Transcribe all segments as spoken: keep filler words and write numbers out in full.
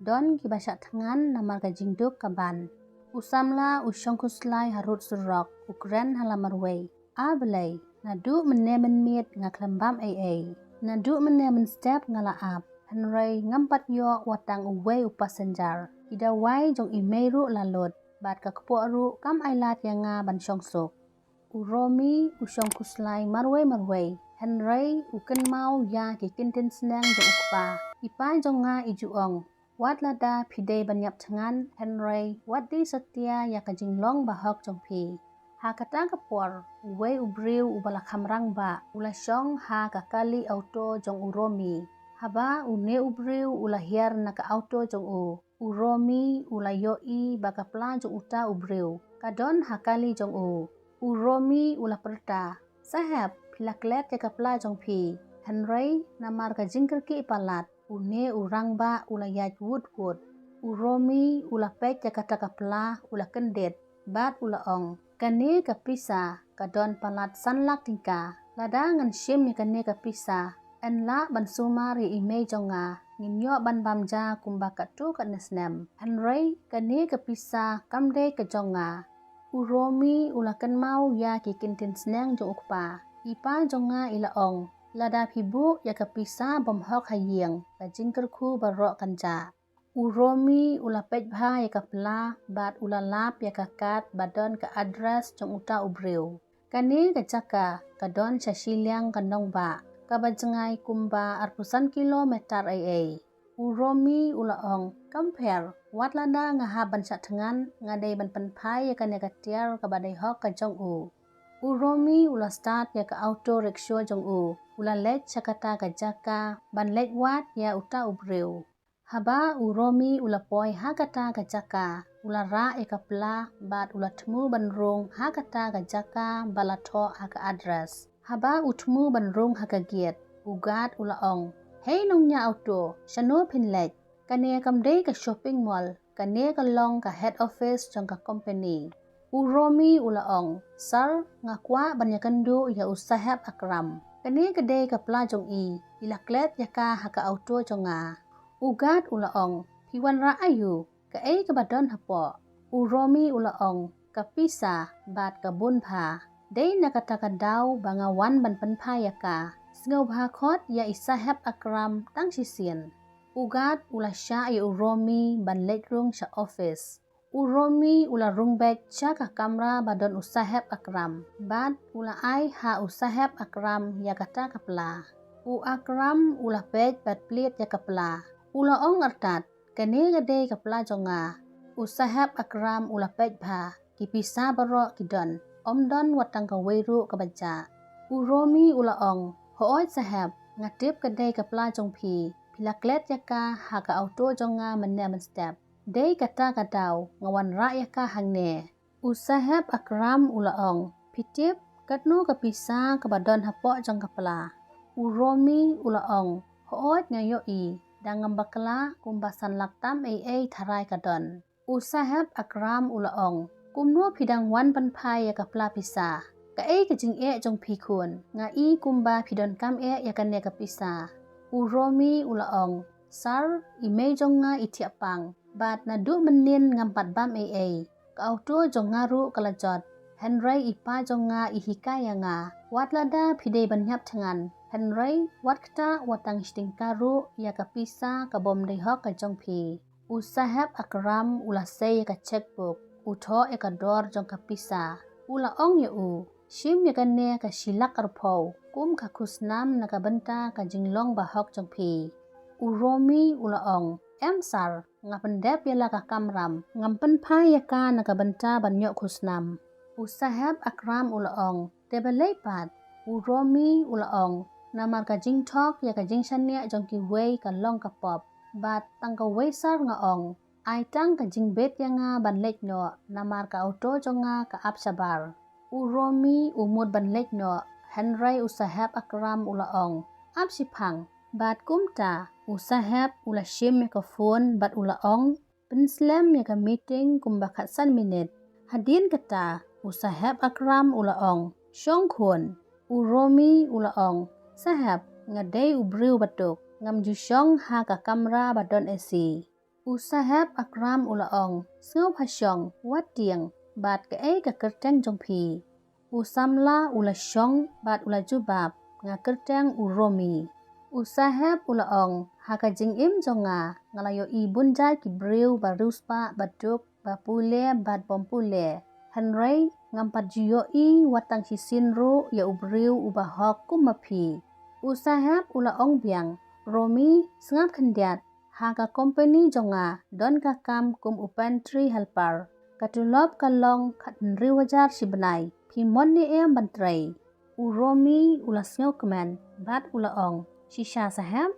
Don kiba shah thngan namar ka jingduk ka ban. U samla u shong khuslai harud surok, u kren ha la marwei. A Blei, naduh mynne mynmiet nga khlem bam ei ei. Naduh mynne mynstep nga la ap. Hynrei ngam pat ïoh wat tang uwei u passenger. Ki dawai jong i mei ruh la lut, bad ka kpoh ruh kam ailad ïa nga ban shong suk. U Romi u shong khuslai marwei marwei, hynrei u kynmaw ïa ki kyntien sneng jong u kpa. I pa jong nga i ju ong, wat lada phi dei ban ïap thngan, hynrei wat dei satia ïa ka jinglong bahok jong phi. Ha kata ka por, uwei u briew uba la kham rangbah u la shong ha ka kali auto jong u Romi. Haba une u briew u la hiar na ka auto jong u, u Romi u la ïohi ba ka pla jong uta u briew ka don ha kali jong u. U Romi u la pyrta, "Sahep, phi la klet ïa ka pla jong phi." Hynrei namar ka jingkyrkieh palat, une u rangbah u la ïaid wut wut. U Romi u la peit ïa kata ka pla, u la kyndit bad u la ong, "Kane ka pisa ka don palat san lak tyngka. Lada ngan shim ïa kane ka pisa, yn lah ban sumar ïa i mei jong nga, ngin ïoh ban bam ja kumba katto katne snem. Hynrei kane ka pisa kam dei ka jong nga." U Romi u la kynmaw ïa ki kyntien sneng jong u kpa. "I pa jong nga i la ong, lada phi buh ïa ka pisa bymhok ha ïing, ka jingkyrkhu baroh kan jah." U Romi u la peit bha ïa ka pla bad u la lap ïa ka kad ba don ka address jong uta u briew. Kane ka jaka ka don sha shiliang ka nongbah, kaba jngai kumba arphew san kilometer ei ei. U Romi u la ong, "Kam pher, wat lada nga hap ban shah thngan, nga dei ban pynphai ïa kane ka tiar kaba dei hok ka jong u." U Romi u la start ïa ka auto rickshaw jong u, u la leit sha kata ka jaka ban leit wad ïa uta u briew. Haba u Romi u la poi ha kata ka jaka, u la rah ïa ka pla bad u la thmu ban rung ha kata ka jaka ba la thoh ha ka address. Haba u thmu ban rung ha ka gate, u guard u la ong, "Hei nongñiah auto, shano phin leit? Kane kam dei ka shopping mall, kane ka long ka head office jong ka company." U Romi u la ong, "Sir, nga kwah ban ïakynduh ïa u Saheb Akram. Kane ka dei ka pla jong i, i la klet ïa ka ha ka auto jong nga." U guard u la ong, "Phi wanrah aïu? Kaei kaba don hapoh?" U Romi u la ong, "Ka pisa bad ka bun bha. Dei na kata ka daw ba nga wan ban pynphai ïa ka. Sngewbha khot ïa i Saheb Akram tang shisien." U guard u la shah ïa u Romi ban leit rung sha office. U Romi u la rung beit sha ka kamra ba don u Saheb Akram bad u la ai ha u Saheb Akram ïa kata ka pla. U Akram u la peit bad plied ïa ka pla. U la ong artat, "Kane ka dei ka pla jong nga." U Saheb Akram u la peit bha, "Ki pisa baroh ki don, ym don wat tang kawei ruh kaba jah." U Romi u la ong, "Hooid Saheb, nga tip ka dei ka pla jong phi, phi la klet ïa ka ha ka auto jong nga mynne mynstep. Dei kata ka daw nga wanrah ïa ka hangne." U Saheb Akram u la ong, "Phi tip katno ka pisa kaba don hapoh jong ka pla?" U Romi u la ong, "Hooid nga ïohi, dang ngam bakla kumba san lak tam ei ei tharai ka don." U Saheb Akram u la ong, "Kumno phi dang wan pynphai ïa ka pla pisa? Kaei ka jingeh jong phi khun? Nga i kumba phi donkam eh ïa kane ka pisa." U Romi u la ong, "Sir, i mei jong nga i thiah pang bad naduh mynnin ngam pat bam ei ei. Ka auto jong nga ruh ka la jot. Hynrei i pa jong nga i hikai ïa nga, wat lada phi dei ban ïap thngan, hynrei wat ktah wat tang shi tyngka ruh ïa ka pisa ka bym dei hok ka jong phi." U Saheb Akram u la sei ïa ka checkbook, u thoh ïa ka dor jong ka pisa. U la ong ïa u, "Shim ïa kane ka shi lak arphew kum ka khusnam na ka bynta ka jinglong bahok jong phi." U Romi u la ong, "Em sir, nga pyndep ïa la ka kamram, ngam pynphai ïa ka na ka bynta ban ïoh khusnam." U Saheb Akram u la ong, "Te balei pat?" U Romi u la ong, "Namar ka jingthok ïa ka jingshaniah jong kiwei ka long ka pop. Bad tang kawei sir nga ong, ai tang ka jingbit ïa nga ban leit noh, namar ka auto jong nga ka ap shabar." U Romi u mut ban leit noh, hynrei u Saheb Akram u la ong, "Ap shiphang." Bad kumta u Saheb u la shim ïa ka phone bad u la ong, "Pynslem ïa ka meeting kumba khatsan minit." Hadien kata u Saheb Akram u la ong, "Shong khun." U Romi u la ong, "Saheb, nga dei u briew ba duk, ngam ju shong ha ka kamra ba don A C." U Saheb Akram u la ong, sngewbha shong, wat tieng, bad kaei ka kyrteng jong phi? U samla u la shong bad u la jubab, nga kyrteng u Romi. U Saheb u la ong, ha ka jingim jong nga, nga la ïohi bun jait ki briew ba riewspah, ba duk, ba pule bad bym pule. Hynrei ngam pat ju ïohi wat tang shisien ruh ïa u briew uba hok kum ma phi. U Saheb u la ong biang, Romi, sngap khyndiat, ha ka kompeni jong nga don ka kam kum u pantry helper. Ka tulop ka long khathynriew hajar shi bnai. Phi mon ne em ban trei? U Romi u la sngew kmen bad u la ong, shisha Saheb?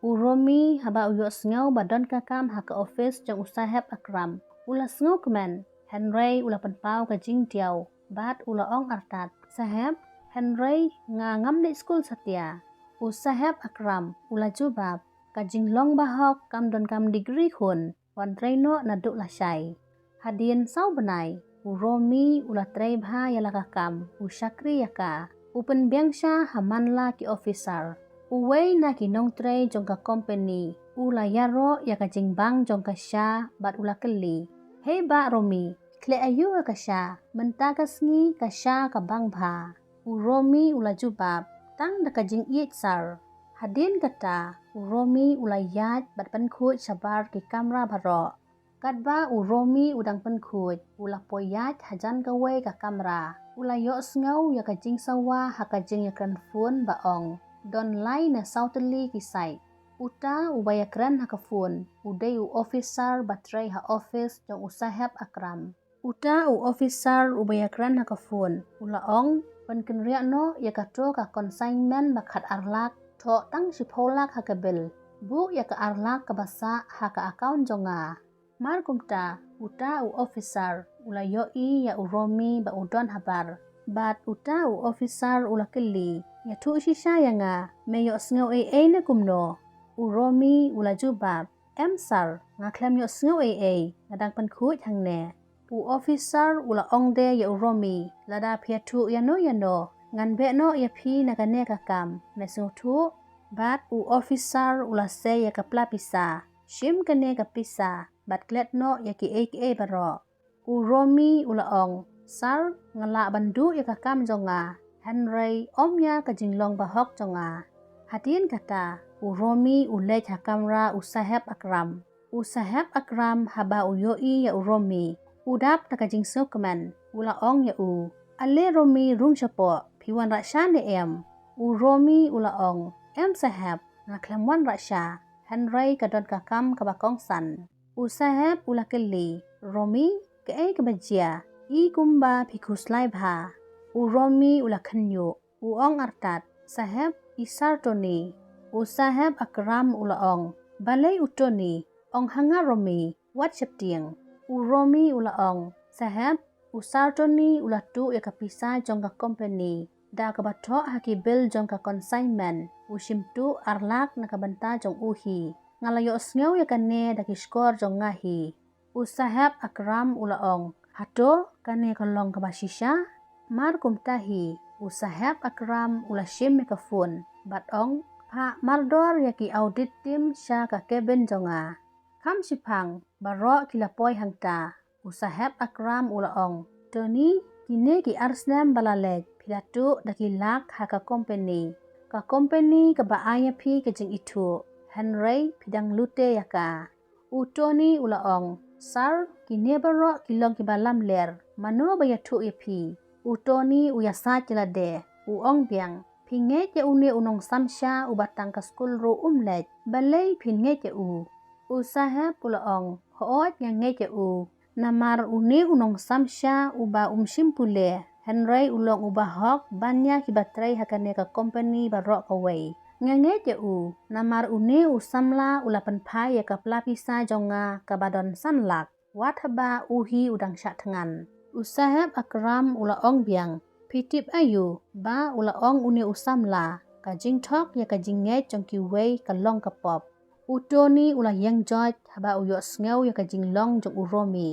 U Romi haba u ïohsngew ba don ka kam ha ka office jong u Saheb Akram, u la sngew kmen, hynrei u la pynpaw ka jingdiaw bad u la ong artat, Saheb, hynrei nga ngam dei skul satia. U Saheb Akram u la jubab, ka jinglong bahok kam donkam degree khun, wan trei noh naduh lashai. Hadien saw bnai, u Romi u la trei bha ïa la ka kam, u shakri ïa ka. U pynbiang sha ha man la ki officer. Uwei na ki nongtrei jong ka kompeni u la ïaroh ïa ka jingbang jong ka sha bad u la kylli, hei bah Romi, khleh aïu ha ka sha? Mynta ka sngi ka sha ka bang bha. U Romi u la jubab, tang da ka jingïeit sir. Hadien kata, u Romi u la ïaid bad pynkhuid shabar ki kamra baroh. Katba u Romi u dang pynkhuid, u la poi ïaid hajan kawei ka kamra. U la ïohsngew ïa ka jingsawa ha ka jingïakren phone ba ong, don lai na saw tylli ki sait. Uta uba ïakren ha ka phone u dei u officer ba trei ha office jong u Saheb Akram. Uta u officer uba ïakren ha ka phone u la ong, pynkynriah noh ïa kato ka consignment ba khat ar lak, thoh tang shiphew lak ha ka bill. Buh ïa ka ar lak kaba sah ha ka account jong nga. Mar kumta, uta u officer u la ïohi ïa u Romi ba u don habar. Bad uta u officer u la kylli, ïathuh shisha ïa nga, me ïohsngew ei ei ne kumno? U Romi u la jubab, em sir, nga khlem ïohsngew ei ei, nga dang pynkhuid hangne. U officer u la ong de ïa u Romi, lada phi ïathuh ïano ïano, ngan beh noh ïa phi na kane ka kam, me sngewthuh? Bad u officer u la sei ïa ka pla pisa, shim kane ka pisa bad klet noh ïa kiei kiei baroh. U Romi u la ong, sir, nga lah ban duh ïa ka kam jong nga, hynrei ym ïa ka jinglong bahok jong nga. Hadien kata, u Romi u leit ha kamra u Saheb Akram. U Saheb Akram haba u ïohi ïa u Romi, u dap da ka jingsngewkmen, u la ong ïa u, ale Romi, rung shapoh, phi wanrah sha ne em? U Romi u la ong, em Saheb, nga khlem wanrah sha, hynrei ka don ka kam kaba kongsan. U Saheb u la kylli, Romi, kaei kaba jia? I kumba phi khuslai bha. U Romi u la khynñiuh, u ong artat, Saheb, i Sir Tony. U Saheb Akram u la ong, balei u Tony? Ong ha nga Romi, wat sheptieng. U Romi u la ong, Saheb, u Sir Tony u la tuh ïa ka pisa jong ka kompeni da kaba thoh ha ki bill jong ka consignment, u shim tuh ar lak na ka bynta jong u hi. Nga la ïohsngew ïa kane da ki shkor jong nga hi. U Saheb Akram u la ong, hato kane ka long kaba shisha? Mar kumta hi, u Saheb Akram u la shim ïa ka phone bad ong, phah mardor ïa ki audit team sha ka cabin jong nga. Kham shiphang, baroh ki la poi hangta. U Saheb Akram u la ong, Tony, kine ki ar snem ba la leit, phi la tuh da ki lak ha ka kompeni. Ka kompeni kaba ai ïa phi ka jingithuh, hynrei phi dang lute ïa ka. U Tony u la ong, Sir, kine baroh ki long kiba lamler, mano ba ïathuh ïa phi? U Tony u ïasaid ïa lade, u ong biang, phi ngeit ïa une u nongsam sha uba tang ka skul ruh um leit, balei phin ngeit ïa u? U Saheb u la ong, hooid nga ngeit ïa u. Namar une u nongsam sha uba um shym pule, hynrei u long uba hok ban ïa kiba trei ha kane ka kompeni baroh kawei. Nga ngeit ïa u, namar une u samla u la pynphai ïa ka pla pisa jong nga kaba don san lak, wat haba u hi u dang shah thngan. U Saheb Akram u la ong biang, phi tip aïu ba u la ong une u samla? Ka jingthok ïa ka jingngeit jong kiwei ka long ka pop. U Tony u la ïeng joit haba u ïohsngew ïa ka jinglong jong u Romi.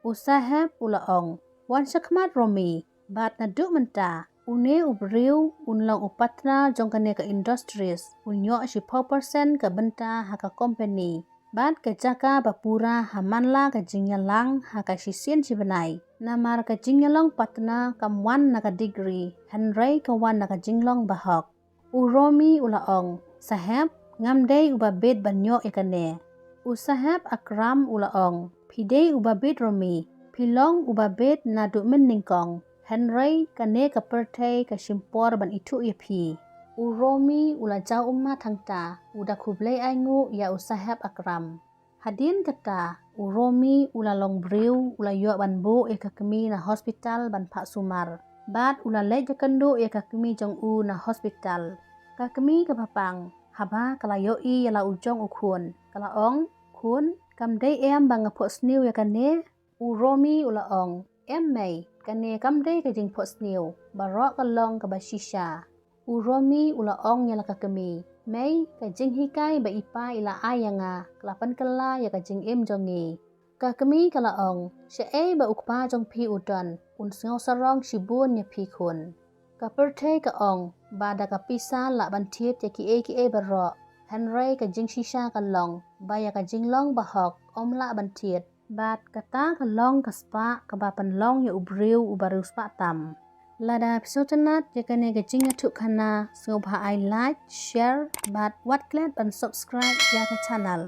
U Saheb u la ong, wan shakhmat Romi, bad naduh mynta, une u briew un long u partner jong kane ka industries, un ïoh shiphew percent ka bynta ha ka kompeni. Bad ka jaka ba pura ha man la ka jingïalang ha ka shisien shi bnai. Namar ka jingïalong partner kam wan na ka degree, hynrei ka wan na ka jinglong bahok. U Romi u la ong, "Saheb, ngam dei uba bit ban ïoh ïa kane." U Saheb Akram u la ong, "Phi dei uba bit Romi, phi long uba bit naduh mynnyngkong, hynrei kane ka pyrthei ka shim por ban ithuh ïa phi." U Romi u la jaw ummat hangta, u da khublei ainguh ïa u Saheb Akram. Hadien kata, u Romi u la long briew, u la ïoh ban buh ïa ka kmie na hospital ban phah sumar. Bad u la leit ïakynduh ïa ka kmie jong u na hospital. Ka kmie kaba pang, haba ka la ïohi ïa la u jong u khun, ka la ong, "Khun, kam dei em ba nga phohsniew ïa kane?" U Romi u la ong, "Em mei, kane kam dei ka jingphohsniew, baroh ka long kaba shisha." U Romi u la ong ïa la ka kmie, "Mei, ka jinghikai ba i pa i la ai ïa nga, ka la pynkylla ïa ka jingim jong ngi." Ka kmie ka la ong, "Shaei ba u kpa jong phi u don, un sngew sarong shibun ïa phi khun." Ka pyrthei ka ong, ba da ka pisa lah ban thied ïa kiei kiei baroh, hynrei ka jingshisha ka long, ba ïa ka jinglong bahok, ym lah ban thied. Bad kata ka long ka spah kaba pynlong ïa u briew uba riewspah tam. Lada phi sngewtynnat ïa kane ka jingïathuhkhana, sngewbha ai like, share, bad wat klet ban subscribe ïa ka channel.